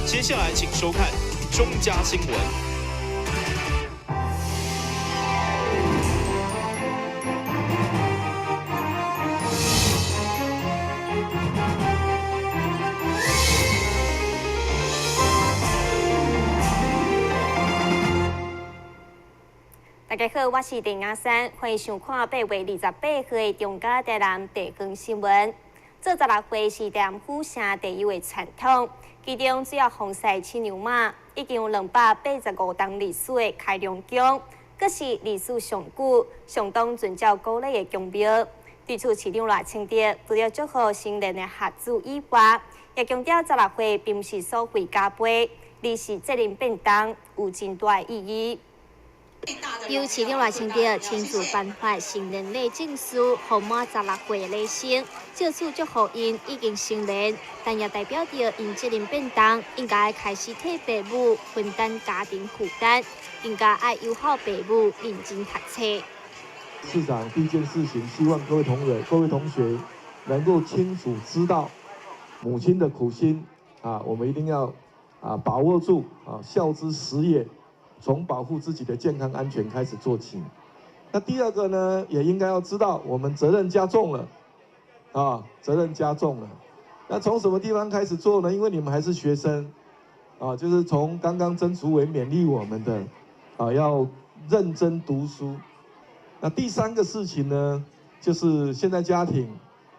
接下來請收看中嘉新聞。大家好，我是鄭雅珊，歡迎收看8月28號的中嘉台南地方新聞。做十六歲是台南府城特有的傳統，其中主要奉祀七娘媽，已經有285冬歷史的開隆宮，閣是歷史上古、相當遵照古禮的宮廟。對此，市長賴清德除了祝賀成年的學子以外，也強調十六歲並毋是所謂加倍，而是責任變重，有真大的意義。由市長賴清德親自頒發成年禮證書，予滿十六歲的禮生，藉此祝福𪜶已經成年，但也代表著𪜶責任變重，應該開始替爸母分擔家庭負擔，更加愛友好爸母，認真讀冊。市長第一件事情，希望各位同仁、各位同學能夠清楚知道母親的苦心啊，我們一定要把握住啊，孝之始也。從保護自己的健康安全開始做起。那第二個呢，也應該要知道，我們責任加重了，啊，責任加重了。那從什麼地方開始做呢？因為你們還是學生，啊，就是從剛剛曾主委勉勵我們的，啊，要認真讀書。那第三個事情呢，就是現在家庭，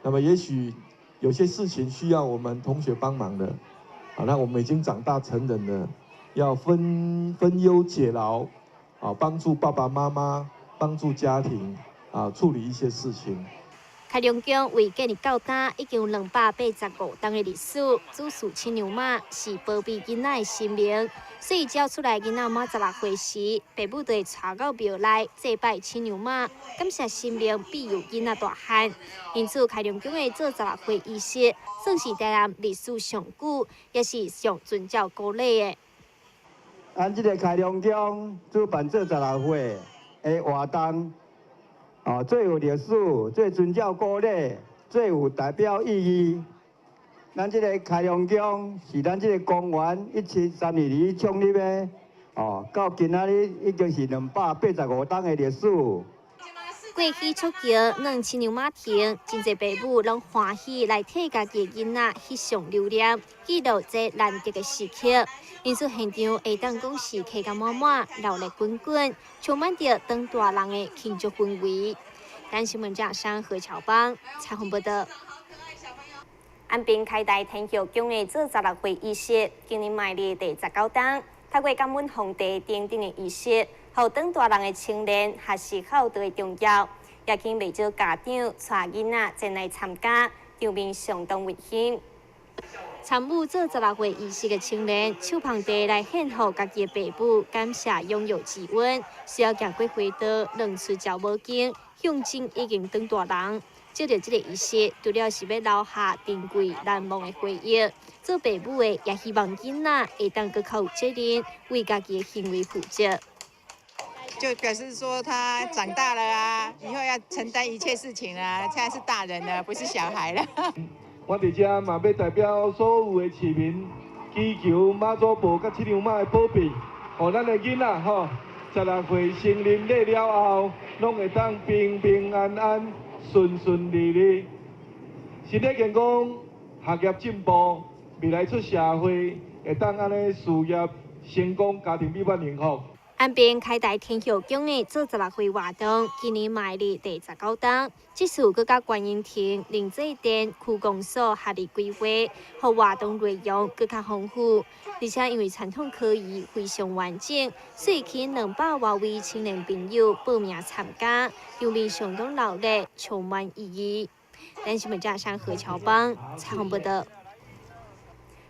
那麼也許有些事情需要我們同學幫忙的，啊，那我們已經長大成人了。要分分憂解勞，啊，幫助爸爸媽媽，幫助家庭，啊，處理一些事情。開隆宮為建立到今已經有285冬的歷史，主祀七娘媽是保庇囡仔的神明，所以只要厝內囡仔滿十六歲時，爸母就會帶到廟內祭拜七娘媽，感謝神明庇佑囡仔大漢。因此，開隆宮的做十六歲儀式，算是台南歷史上古，也是上遵照古禮的。咱這個開隆宮主辦做十六歲的活動，哦，最有歷史、最遵照古禮、最有代表意義。咱這個開隆宮是咱這個公元1732年創立的，哦，到今仔日已經是285冬的歷史。過去出橋，兩七娘媽亭，真濟爸母攏歡喜來替家己的囡仔翕相留念，記錄這難得的時刻。因此現場會當講是客甲滿滿，熱鬧滾滾，充滿著當大人的慶祝氛圍。咱新聞記者何巧邦採訪報道。安平開台天后宮的做十六歲儀式，今年邁入第19冬，透過感恩皇帝等等的儀式，予當大人的青年學習孝道的重要，也請袂少家長帶囡仔前來參加，場面相當溫馨。參與做十六歲儀式的青年，手捧茶來獻予家己的爸母，感謝養育之恩。需要行過花道，兩出醮母經，象徵已經長大人。藉著這個儀式，除了是欲留下珍貴難忘的回憶，做爸母的也希望囡仔會當閣較有責任，為家己的行為負責。就表示說他長大了啊，以後要承擔一切事情啦。現在是大人了，不是小孩了。我佇遮嘛欲代表所有的市民，祈求媽祖婆佮七娘媽的保庇，予咱的囡仔吼，十六歲成年禮了後，攏會當平平安安、順順利利，身體健康、學業進步，未來出社會會當按呢事業成功，家庭美滿幸福。安平開台天后宮的做十六歲活動，今年邁入第19冬，這次閣佮觀音亭、靈濟殿、區公所合力規劃，予活動內容閣較豐富。而且因為傳統科儀非常完整，所以吸引200外位青年朋友報名參加，場面相當熱鬧，充滿意義。咱新聞記者何喬邦採訪報道。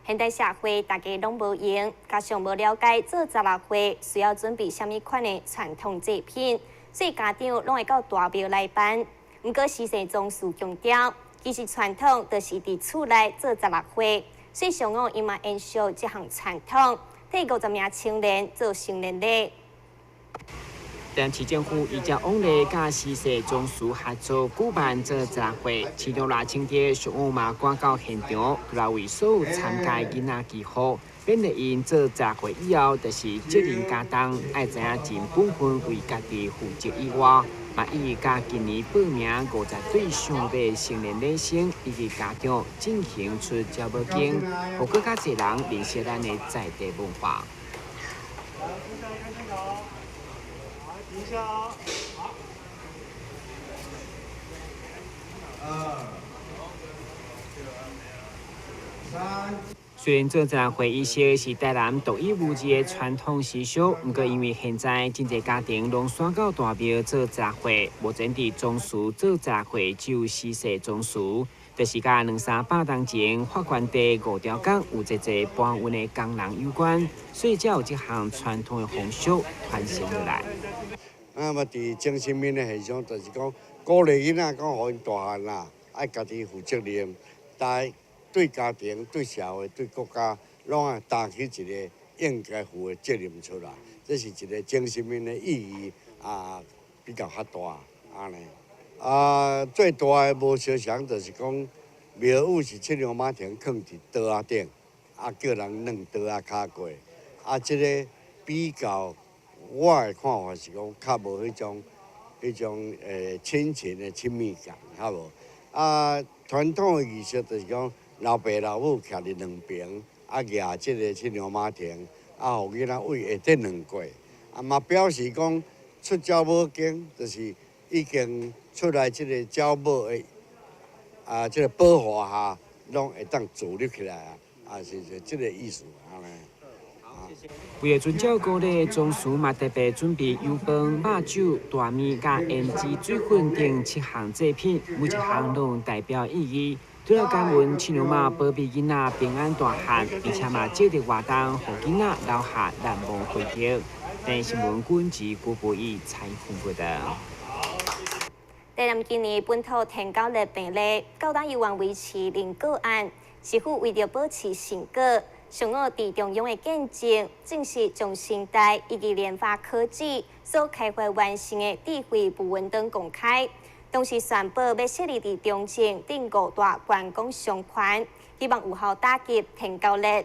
現代社會大家攏無閒，加上無了解做十六歲需要準備啥物款的傳統祭品，所以家長攏會到大廟來辦。毋過時勢總是強調，其實傳統就是佇厝內做十六歲，所以上午伊嘛延續這項傳統，替50名青年做成年禮。台南市政府依照往例，佮司勢總署合作舉辦做十六歲，市長賴清德上午嘛趕到現場，來為所有參加的囡仔祈福。勉勵𪜶做十六歲以後，就是責任加重，愛知影盡本分為家己負責以外，嘛以佮今年報名50對上尾成年禮生以及家長進行出鳥母經，予閣較濟人認識咱的在地文化。雖然做十六歲儀式是台南獨一無二的傳統習俗，毋過因為現在真濟家庭攏徙到大廟做十六歲，目前佇宗祠做十六歲只有司世宗祠，就是佮兩三百年前發源地五條港有濟濟搬運的工人有關，所以才有這項傳統的風俗傳承落來。那麼佇精神面的現象，就是講鼓勵囡仔講，予𪜶大漢啦，愛家己負責任，但對家庭、對社會、對國家，攏愛擔起一個應該負的責任出來，這是一個精神面的意義啊，比較較大按呢。啊，最大的無相仝就是講，廟宇是七娘媽亭囥佇桌仔頂，啊叫人軟桌仔跤過，啊這個比較，我的看法是講較無彼種親情的親密感，較無。啊，傳統的儀式就是講，老爸老母徛佇兩邊，啊舉這個七娘媽亭，啊，予囡仔為下底軟過，啊嘛表示講出鳥母經，就是已經出來這個鳥母的啊，這個保護下，攏會當自立起來啊，啊是就這個意思按呢。為了遵照古禮，宗祠嘛特別準備油飯、肉酒、大麵佮胭脂水粉等七項祭品，每一項攏有代表意義。除了感恩七娘媽保庇囡仔平安大漢，而且嘛藉著活動，予囡仔留下難忘回憶。台新聞郭志郭博義採訪報導。台南今年本土天狗熱病例，到底猶原維持零個案，市府為著保持成果，上午佇中央的見證，正式將成大以及聯發科技所開發完成的智慧捕蚊燈公開。同時宣布欲設立佇中正等五大觀光商圈，希望有效打擊天狗熱。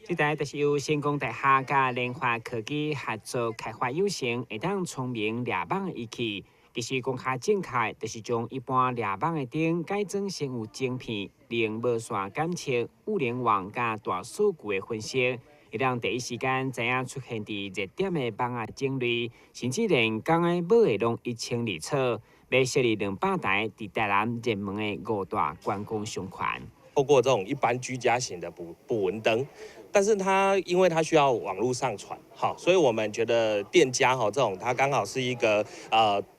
這台就是由成功大學佮聯發科技合作開發有成，會當聰明掠網的儀器。其實講較正確，就是將一般掠網的燈改裝成有晶片、連無線監測、物聯網佮大數據的分析，會當第一時間知影出現佇熱點的網仔種類，甚至連工的母的攏一清二楚。欲設立200台佇台南熱門的五大觀光商圈。透過這種一般居家型的捕蚊燈，但是它因為它需要網路上傳，好，所以我們覺得店家哈這種，它剛好是一個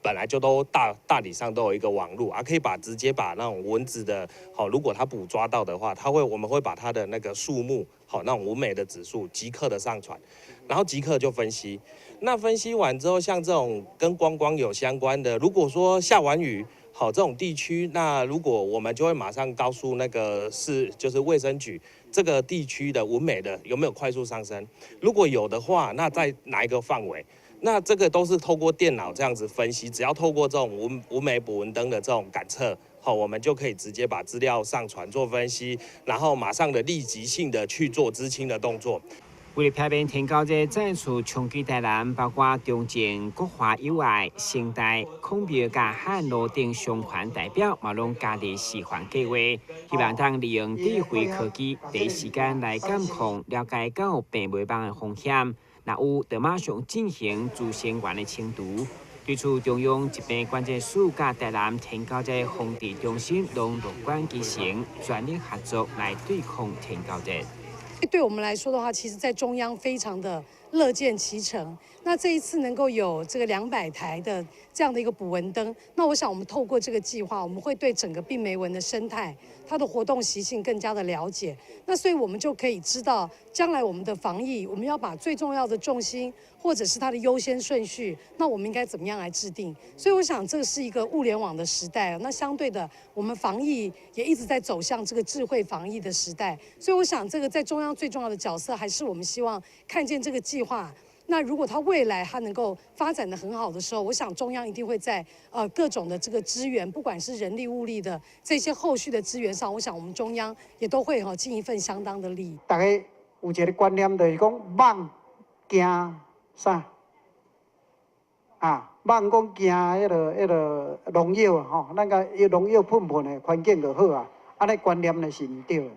本來就都大體上都有一個網路啊，可以直接把那種蚊子的，好，如果它捕抓到的話，我們會把它的那個數目，好，那種蚊媒的指數即刻的上傳，然後即刻就分析。那分析完之後，像這種跟觀光有相關的，如果說下完雨，好，這種地區，那如果我們就會馬上告訴那個是就是衛生局，這個地區的蚊媒的有沒有快速上升？如果有的話，那在哪一個範圍？那這個都是透過電腦這樣子分析，只要透過這種蚊媒捕蚊燈的這種感測，好，我們就可以直接把資料上傳做分析，然後馬上的立即性的去做孳清的動作。為了避免天狗熱再次衝擊台南，包括中正、國華友愛、成大、孔廟佮漢路等商圈代表，嘛攏加入示範計劃，希望通利用智慧科技，第一時間來監控、了解到病媒蚊的風險。若有，就馬上進行孳生源的清除。對此，中央疾病管制署佮台南天狗熱防治中心攏樂觀其成，全力合作來對抗天狗熱。對我們來說的話，其實，在中央非常的樂見其成。那這一次能夠有這個200台的這樣的一個捕蚊燈，那我想我們透過這個計劃，我們會對整個病媒蚊的生態、它的活動習性更加的了解。那所以我們就可以知道，將來我們的防疫，我們要把最重要的重心或者是它的優先順序，那我們應該怎麼樣來制定？所以我想這是一個物聯網的時代，那相對的，我們防疫也一直在走向這個智慧防疫的時代。所以我想這個在中央最重要的角色，還是我們希望看見這個計劃。那如果他未來他能夠發展得很好的時候，我想中央一定會在各種的這個資源，不管是人力物力的這些後續的資源上，我想我們中央也都會哈盡一份相當的力。大家有一個觀念就是講，蠓驚啥？啊，蠓講驚彼個農藥吼，咱共伊農藥噴噴的環境就好啊。按呢觀念呢是毋對的，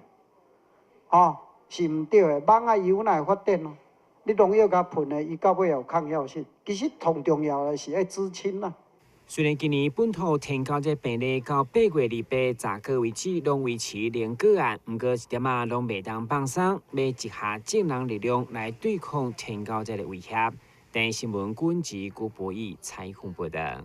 吼，是毋對的。蠓仔伊哪會發展咯？你農藥共噴的，伊到尾有抗藥性。其實上重要的是愛孳清啦。雖然今年本土天狗這病例到8月28十個為止攏維持零個案，毋過一點仔攏袂當放鬆，欲集合眾人力量來對抗天狗這個威脅。台新聞軍事郭博義採訪報道。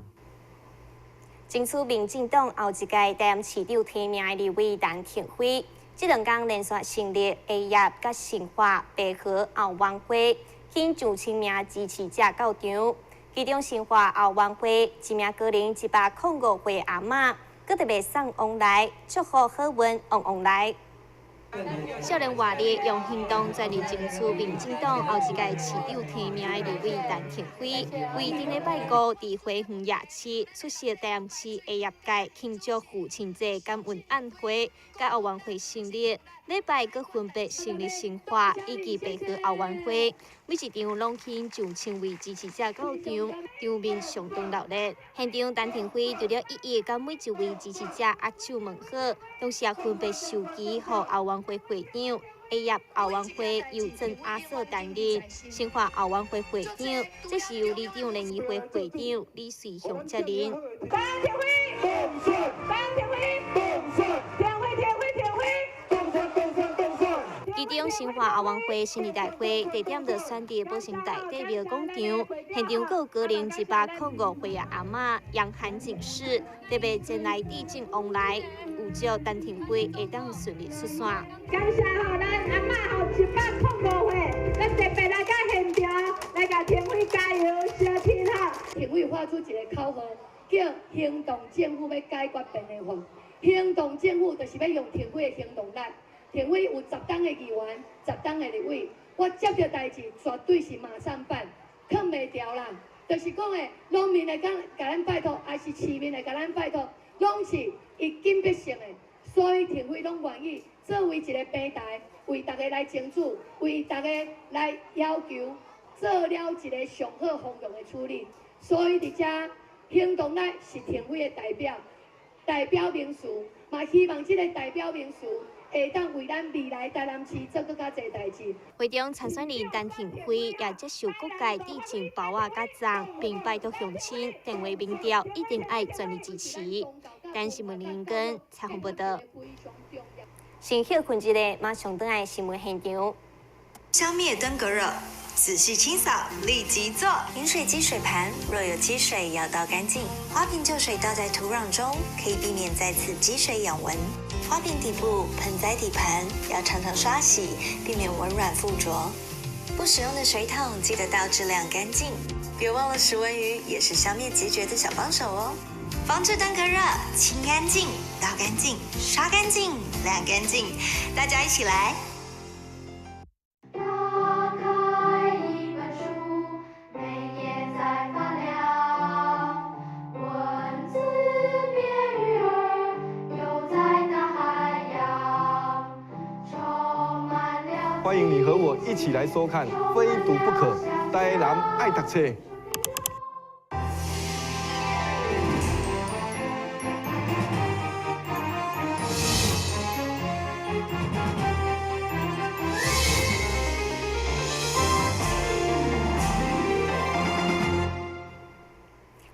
爭取民進黨後一屆台南市長提名的立委陳亭妃，這兩工連續成立下葉佮新化白河後援會，吸引上千名支持者到場。其中新化後援會一名高齡105歲阿嬤，閣特別送旺來，祝福好運旺旺來。少年活力用行動全力爭取民進黨後一屆市長提名的立委陳亭妃，為頂禮拜五佇花園夜市出席台南市下葉界慶祝父親節感恩晚會，佮後援會成立，禮拜閣分別成立新化以及白河後援會，每一場攏吸引上千位支持者到場，場面相當熱鬧。現場陳亭妃除了一一佮每一位支持者握手問好，同時也分別授旗予後援會會長，下葉後援會由曾阿嫂擔任，新化後援會會長，這是由里長聯誼會會長李瑞雄接任。其中新化後援會成立大會地點就選佇寶成大帝廟廣場，現場閣有高齡105歲的阿嬤楊韓錦士特別前來致敬往來，預祝陳亭妃會當順利出線。感謝吼，咱阿嬤吼105歲，咱特別來到現場來共亭妃加油相挺吼。亭妃發出一個口號，叫行動政府欲解決便利化，行動政府就是欲用亭妃的行動力。亭妃有10黨的議員，10黨的立委，我接著代誌絕對是馬上辦，囥袂牢啦。就是講的，農民會講共咱拜託，還是市民會共咱拜託，攏是伊緊迫性的，所以亭妃攏願意作為一個平台，為大家來爭取，為大家來要求，做了一個上好方向的處理。所以佇遮行動力是亭妃的代表，代表名詞，嘛希望這個代表名詞會當為咱未來台南市做閣較濟代誌。會中參選人陳亭妃也接受各界致敬包仔佮讚，並拜託鄉親電話民調一定愛全力支持。台新聞林根採訪報道。先歇睏一下，馬上轉來新聞現場。消滅登革熱，仔細清掃，立即做。飲水機水盤若有積水，要倒乾淨。花瓶舊水倒在土壤中，可以避免再次積水養蚊。花瓶底部、盆栽底盤要常常刷洗，避免蚊卵附着。不使用的水桶記得倒置晾乾淨。別忘了食蚊魚也是消滅孑孓的小幫手哦。防治登革熱，清乾淨、倒乾淨、刷乾淨、晾乾淨，大家一起來。歡迎你和我一起來收看《非讀不可》，台南愛讀冊。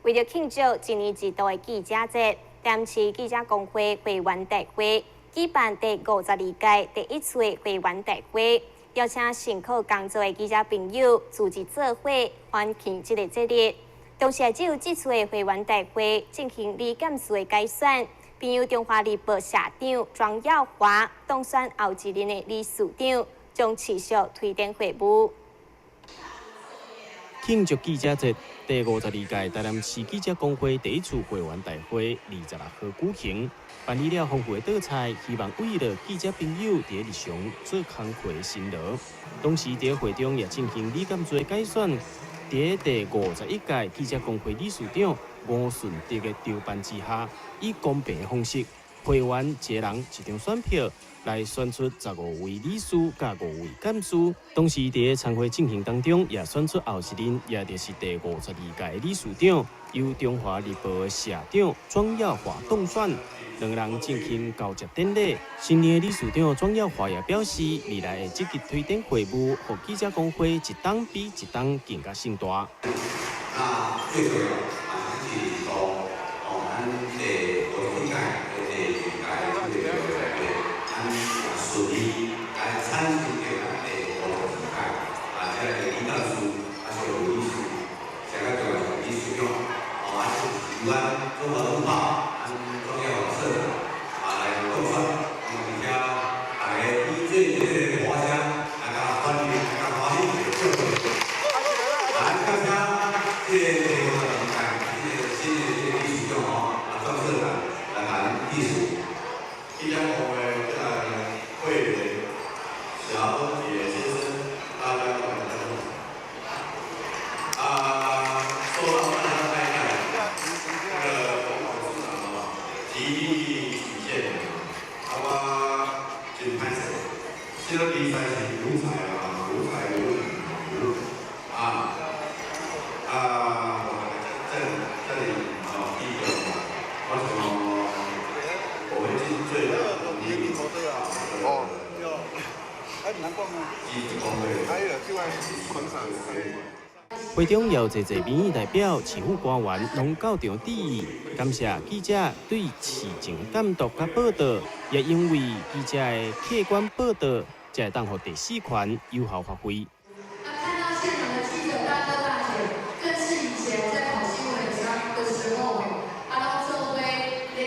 為著慶祝一年一度的記者節，台南市記者公會會員大會舉辦第52屆第一次的會員大會，邀請辛苦工作的記者朋友組織做伙歡慶這個節日。同時，藉由這次的會員大會進行理監事的改選，並由中華日報社長莊耀華當選後一任的理事長，將持續推展會務。慶祝記者節，第52屆台南市記者公會第一次會員大會26號舉行，辦理了豐富的桌菜，希望慰勞記者朋友佇日常做工課的辛勞。同時，佇會中也進行理監事改選，佇第51屆記者公會理事長吳順德的籌辦之下，以公平的方式，會員一人一張選票，來選出15位理事佮五位監事。同時，佇參會進行當中，也選出後一任，也就是第52屆理事長，由中華日報的社長莊耀華當選。兩人進行交接典禮。新任的理事長莊耀華也表示，未來會積極推展會務，予記者公會一冬比一冬更加盛大。那最重要啊，是講哦，咱第51屆、第2屆這個咱順利來產生的咱第52屆啊，這個理監事啊，是理事，上較重要是理事長，哦，啊，由咱中華日報咱莊耀華社長啊來當選，那麼而且大家以最熱烈的歡聲來共歡迎，來共歡喜祝賀。來，感謝這個第52屆這個新的這個理事長吼，啊，莊社長來共致辭。記者公會這個會員小姐先生，大家晚上好。啊，受到大家愛戴，這個馮董事長哦，極力舉薦，啊，我真歹勢，這個比賽是有才啊，有才有有啊啊，在這裡哦，第一個，我想我會盡最大努力。哦，記者公會。會中有濟濟民意代表、市府官員攏到場致意，感謝記者對市情監督佮報導，也因為記者的客觀報導，才會當予第四權有效發揮。那看到現場的記者大哥大姐，更是以前在跑新聞的時候，啊，攏做伙咧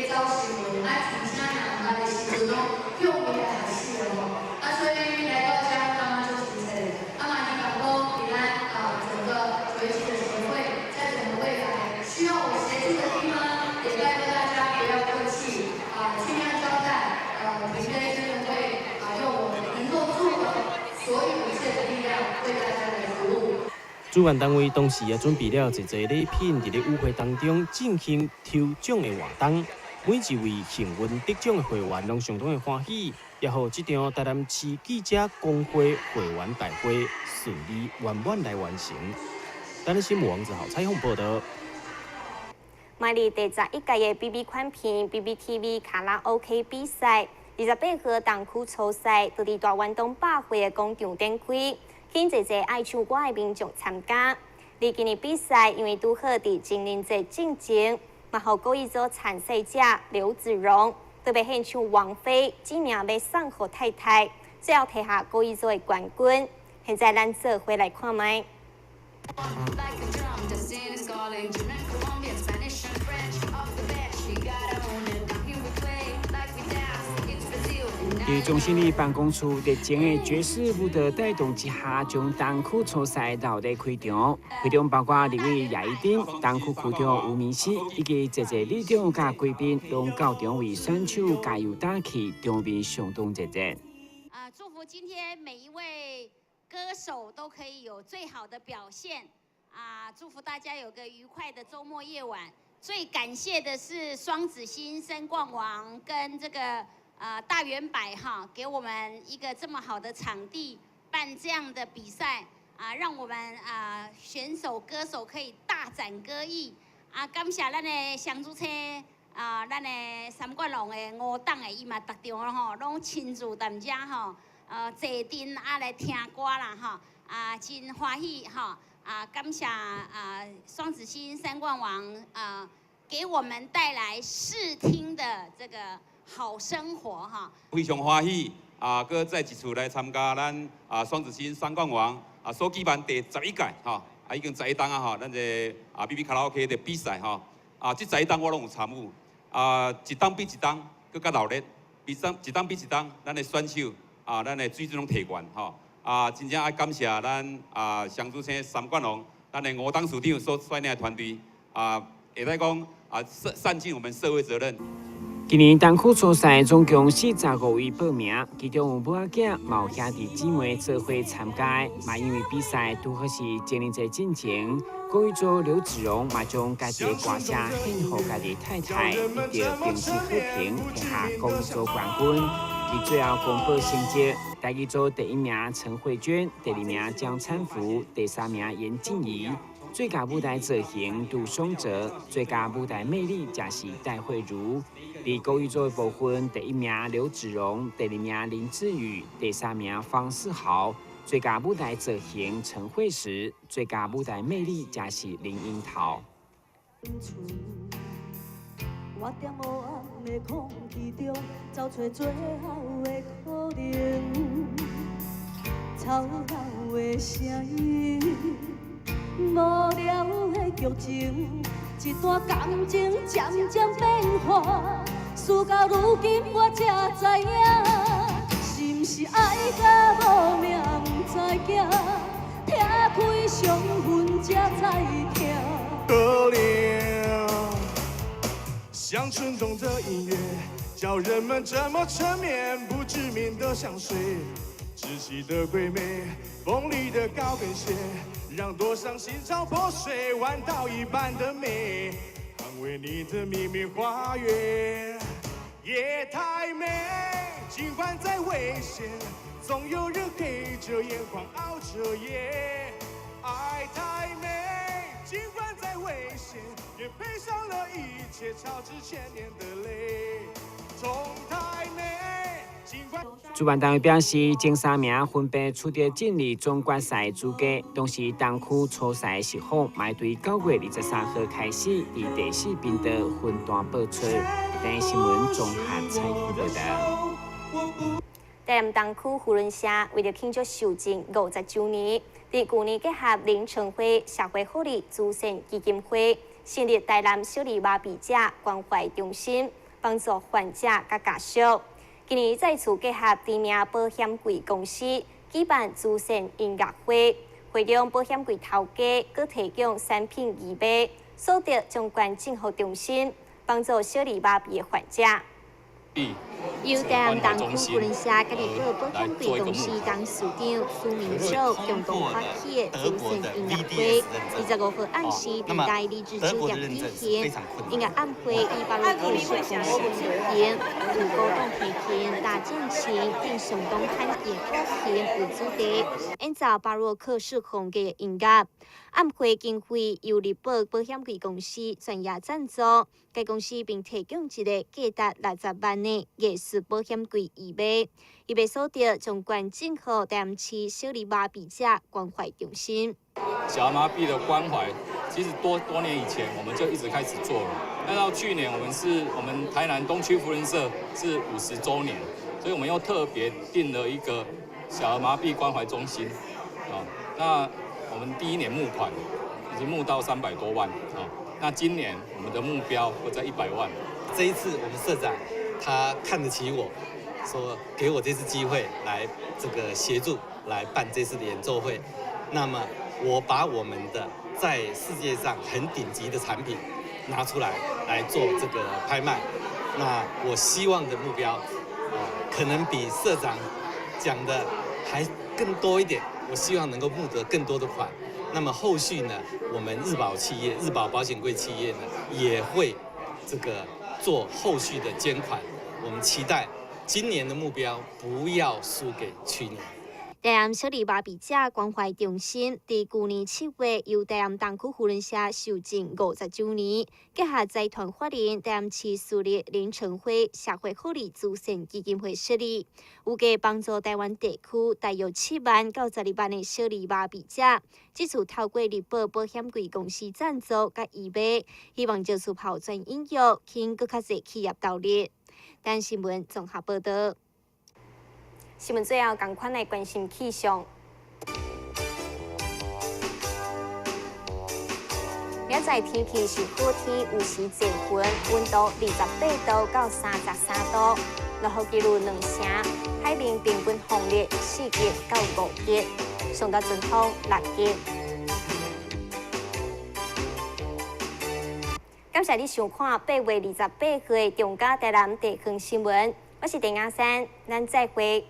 走新聞，啊，而且人捌的時陣攏用力來學習的吼，啊，所以來到這感覺足親切。啊，嘛希望講，佇咱啊整個國際記者協會，在整個未來需要我協助的地方，也拜託大家不要客氣，啊，盡量交代，平飛真的會啊用我們能夠做的所有一切的力量，為大家來服務。主辦單位當時也準備了濟濟禮品，佇咧舞會當中進行抽獎的活動。每一位幸運得獎的會員攏相當的歡喜，也予這場台南市記者公會會員大會順利圓滿來完成。台南新聞王子豪採訪報導。邁入第11屆的 BB 寬頻 BBTV 卡拉 OK 比賽，28號東區初賽，佇大灣東百貨的廣場展開，吸引濟濟愛唱歌的民眾參加。而今年比賽因為拄好佇情人節進前，嘛予國語組參賽者劉子榮特別獻唱王菲《指名欲送予太太》，最後提下國語組的冠軍。現在咱做伙來看覓。佇中心的辦公處熱情的爵士舞蹈帶動之下，將東區初賽鬧熱開場。會中包括立委葉宜津、東區區長吳明熙以及濟濟里長佮貴賓，攏到場為選手加油打氣，場面相當熱烈。啊，祝福今天每一位歌手都可以有最好的表現。啊，祝福大家有個愉快的週末夜晚。最感謝的是雙子星三冠王跟這個。大遠百哈，給我們一個這麼好的場地辦這樣的比賽啊，讓我們啊選手歌手可以大展歌藝啊！感謝咱的雙子星啊，咱的三冠王的五檔的伊嘛逐場吼，攏親自踮遮吼，坐陣啊來聽歌啦吼，啊真歡喜吼啊！感謝啊雙子星三冠王啊，給我們帶來視聽的這個好生活哈，非常歡喜啊！閣再一次來參加咱啊雙子星三冠王啊所舉辦第11屆吼啊已經十一冬啊吼，咱這個啊 BB 卡拉 OK 的比賽吼啊，這十一冬我攏有參與啊，一冬比一冬閣較鬧熱，比當一冬比一冬，咱的選手啊，咱的水準攏提懸吼啊，真正愛感謝咱啊雙子星三冠王咱的吴董事長所率領的團隊啊，會使講啊，善盡我們社會責任。今年東區初賽總共45位報名，其中有母仔囝、嘛有兄弟姊妹做伙參加。嘛因為比賽拄好是情人節進前，國語組劉子榮嘛將家己的歌聲獻予家己太太，得到平視好評，拿下國語組冠軍。佇最後公布成績，台語組第一名陳慧娟，第二名江燦福，第三名嚴靜怡。最佳舞台造型杜松哲，最佳舞台魅力則是戴慧茹。佇國語組的部分，第一名劉子榮，第二名林志宇，第三名方世豪。最佳舞台造型陳慧石，最佳舞台魅力則是林櫻桃。我踮烏暗的空氣中，找揣最後的可能，吵鬧的聲音，無聊的劇情，一段感情漸漸變化，事到如今我才知影，是毋是愛到無命毋知行，拆開傷痕才知疼。可憐，像春冬的音樂，叫人們這麼沉湎，不知名的香水，窒息的鬼魅，鋒利的高跟鞋，讓多傷心潮破碎，彎道一般的美，捍衛你的秘密花園，夜太美，儘管再危險，總有人黑着眼眶熬着夜，愛太美，儘管再危險，也賠上了一切，潮至千年的淚，痛太美，儘管。主辦單位表示，前三名分別取得進入總決賽資格。同時，東區初賽實況嘛對9月23號開始，佇第四頻道分段播出。台視新聞綜合採訪報道。台南東區扶輪社為著慶祝壽節50週年，佇舊年結合林成輝社會福利慈善基金會，成立台南小兒麻痹者關懷中心，幫助患者佮家屬。今年再次結合知名保險櫃公司舉辦慈善音樂會，會中保險櫃頭家閣提供產品義賣，所得將捐贈予中心，幫助小兒麻痹的患者。由台南東區扶輪社佮日本保險櫃公司董事長蘇明洲共同發起的慈善音樂會，25號暗時佇台麗致酒店舉行。音樂晚會以巴洛克式方式進行，有古董提琴、大鍵琴等相當罕見古琴為主題，演奏巴洛克式風格的音樂。晚會經費由日本保險櫃公司專業贊助，該公司並提供一个價值60萬的藝術保險櫃義賣，義賣所得將捐贈予台南市小兒麻痹者關懷中心。小兒麻痹的關懷，其實多多年以前我們就一直開始做了。那到去年，我們台南東區扶輪社是50週年，所以我們又特別訂了一個小兒麻痹關懷中心。啊，那我們第一年募款已經募到300多萬啊，那今年我們的目標會在100萬。這一次我們社長他看得起我，說給我這次機會來這個協助來辦這次的演奏會。那麼我把我們的在世界上很頂級的產品拿出來來做這個拍賣。那我希望的目標啊，可能比社長講的還更多一點。我希望能夠募得更多的款。那麼後續呢，我們日保企業、日保保險櫃企業呢，也會這個做後續的捐款。我們期待今年的目標不要輸給去年。台南小兒麻痹者關懷中心佇舊年7月由台南東區扶輪社壽誕50週年，結合財團法人台南市私立林成輝社會福利慈善基金會設立，預計幫助台灣地區大約7萬到12萬的小兒麻痹者。這次透過日本保險櫃公司贊助佮義賣，希望藉此拋磚引玉，吸引閣較濟企業投入。台視新聞綜合報道。新聞最後，仝款來關心氣象。明仔載天氣是好天，有時陣雲，溫度28度到33度。落雨幾率2成，海面平均風力4級到5級，上大陣風6級。感謝你收看8月28號的中嘉台南地方新聞，我是鄭亞珊，咱再會。